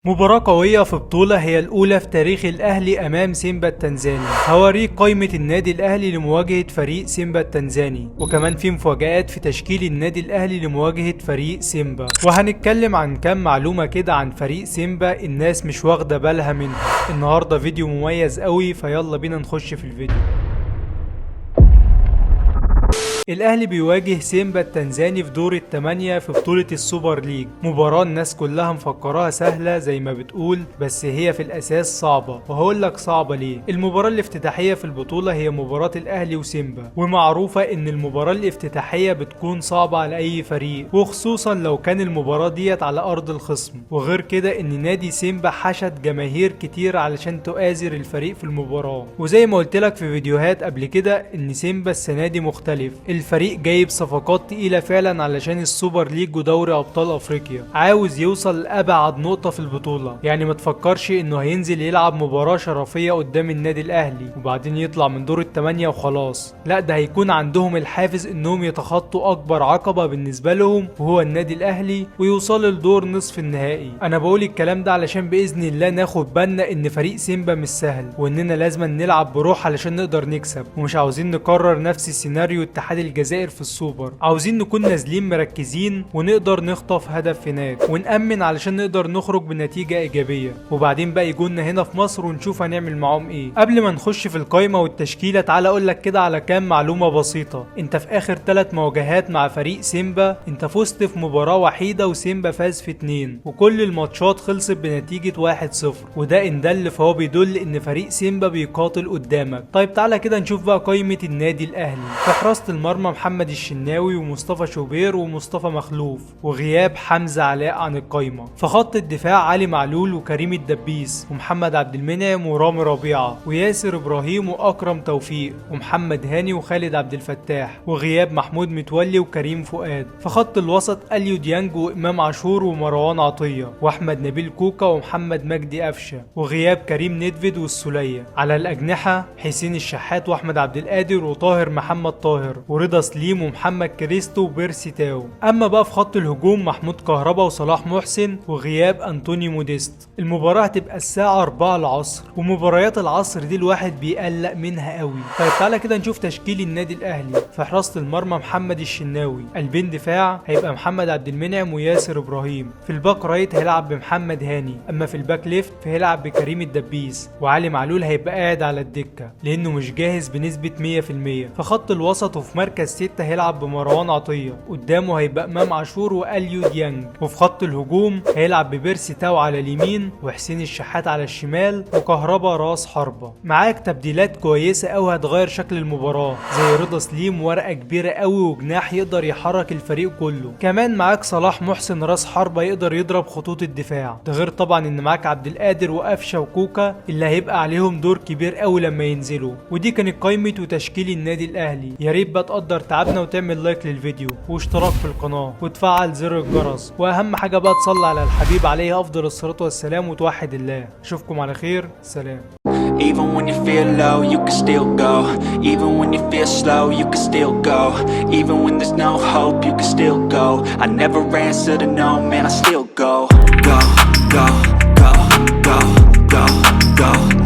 مباراة قوية في بطولة هي الأولى في تاريخ الأهلي أمام سيمبا التنزاني. هوريك قائمة النادي الأهلي لمواجهة فريق سيمبا التنزاني، وكمان في مفاجآت في تشكيل النادي الأهلي لمواجهة فريق سيمبا، وهنتكلم عن كام معلومة كده عن فريق سيمبا الناس مش واخدة بالها منها. النهاردة فيديو مميز قوي، فيلا بينا نخش في الفيديو. الاهلي بيواجه سيمبا التنزاني في دور الثمانية في بطولة السوبر ليج، مباراة الناس كلها مفكراها سهلة زي ما بتقول، بس هي في الاساس صعبة، وهقول لك صعبة ليه. المباراة الافتتاحية في البطولة هي مباراة الاهلي وسيمبا، ومعروفة ان المباراة الافتتاحية بتكون صعبة على اي فريق، وخصوصا لو كان المباراة ديت على ارض الخصم. وغير كده ان نادي سيمبا حشد جماهير كتير علشان تؤازر الفريق في المباراة. وزي ما قلت لك في فيديوهات قبل كده ان سيمبا السنة دي مختلف، الفريق جايب صفقات تقيلة فعلا علشان السوبر ليج ودوري ابطال افريقيا، عاوز يوصل لابعد نقطة في البطولة. يعني ما تفكرش انه هينزل يلعب مباراة شرفية قدام النادي الاهلي وبعدين يطلع من دور الثمانية وخلاص، لا ده هيكون عندهم الحافز انهم يتخطوا اكبر عقبة بالنسبة لهم وهو النادي الاهلي ويوصلوا لدور نصف النهائي. انا بقول الكلام ده علشان باذن الله ناخد بالنا ان فريق سيمبا مش سهل، واننا لازم نلعب بروح علشان نقدر نكسب، ومش عاوزين نكرر نفس سيناريو اتحاد الجزائر في السوبر. عاوزين نكون نازلين مركزين ونقدر نخطف هدف هناك ونأمن علشان نقدر نخرج بنتيجة ايجابية، وبعدين بقى يجونا هنا في مصر ونشوف هنعمل معاهم ايه. قبل ما نخش في القايمة والتشكيلة تعالى اقول لك كده على كام معلومة بسيطة. انت في اخر 3 مواجهات مع فريق سيمبا انت فزت في مباراة وحيدة وسيمبا فاز في 2، وكل الماتشات خلصت بنتيجة 1-0، وده ان دل فهو بيدل ان فريق سيمبا بيقاتل قدامك. طيب تعالى كده نشوف بقى قايمة النادي الاهلي. في حراسة المرمى محمد الشناوي ومصطفى شوبير ومصطفى مخلوف، وغياب حمزة علاء عن القايمة. في خط الدفاع علي معلول وكريم الدبيس ومحمد عبد المنعم ورامي ربيعة وياسر ابراهيم واكرم توفيق ومحمد هاني وخالد عبد الفتاح، وغياب محمود متولي وكريم فؤاد. في خط الوسط اليو ديانج وامام عاشور ومروان عطية واحمد نبيل كوكا ومحمد مجدي قفشة، وغياب كريم ندفد والسولية. على الاجنحة حسين الشحات واحمد عبد القادر وطاهر محمد طاهر ورضا سليم ومحمد كريستو وبيرسي تاو. اما بقى في خط الهجوم محمود كهربا وصلاح محسن وغياب انطوني موديست. المباراة هتبقى الساعة 4 العصر، ومباريات العصر دي الواحد بيقلق منها قوي. طيب تعالى كده نشوف تشكيل النادي الاهلي. في حراسة المرمى محمد الشناوي، قلبين دفاع هيبقى محمد عبد المنعم وياسر ابراهيم. في ال back right هيلعب بمحمد هاني، اما في ال back left فهيلعب بكريم الدبيس، وعلي معلول هيبقى قاعد على الدكة لانه مش جاهز بنسبة 100%. في خط الوسط وفي مركز 6 هيلعب بمروان عطية، قدامه هيبقى امام عاشور واليو ديانج. وفي خط الهجوم هيلعب ببيرسي تاو على اليمين وحسين الشحات على الشمال وكهربا راس حربة. معاك تبديلات كويسة قوي هتغير شكل المباراة، زي رضا سليم ورقة كبيرة قوي وجناح يقدر يحرك الفريق كله. كمان معاك صلاح محسن راس حربة يقدر يضرب خطوط الدفاع، ده غير طبعا ان معاك عبد القادر وقفشة وكوكا اللي هيبقى عليهم دور كبير قوي لما ينزلوا. ودي كانت قائمة وتشكيل النادي الاهلي. يا ريت بقى تقدر تعبنا وتعمل لايك للفيديو واشتراك في القناة وتفعل زر الجرس، واهم حاجة بقى تصلي على الحبيب عليه افضل الصلاة والسلام وتوحد الله. اشوفكم على خير، سلام. Even when you feel low, you can still go. Even when you feel slow, you can still go. Even when there's no hope, you can still go. I never answer to no, man, I still go. Go, go, go, go, go, go.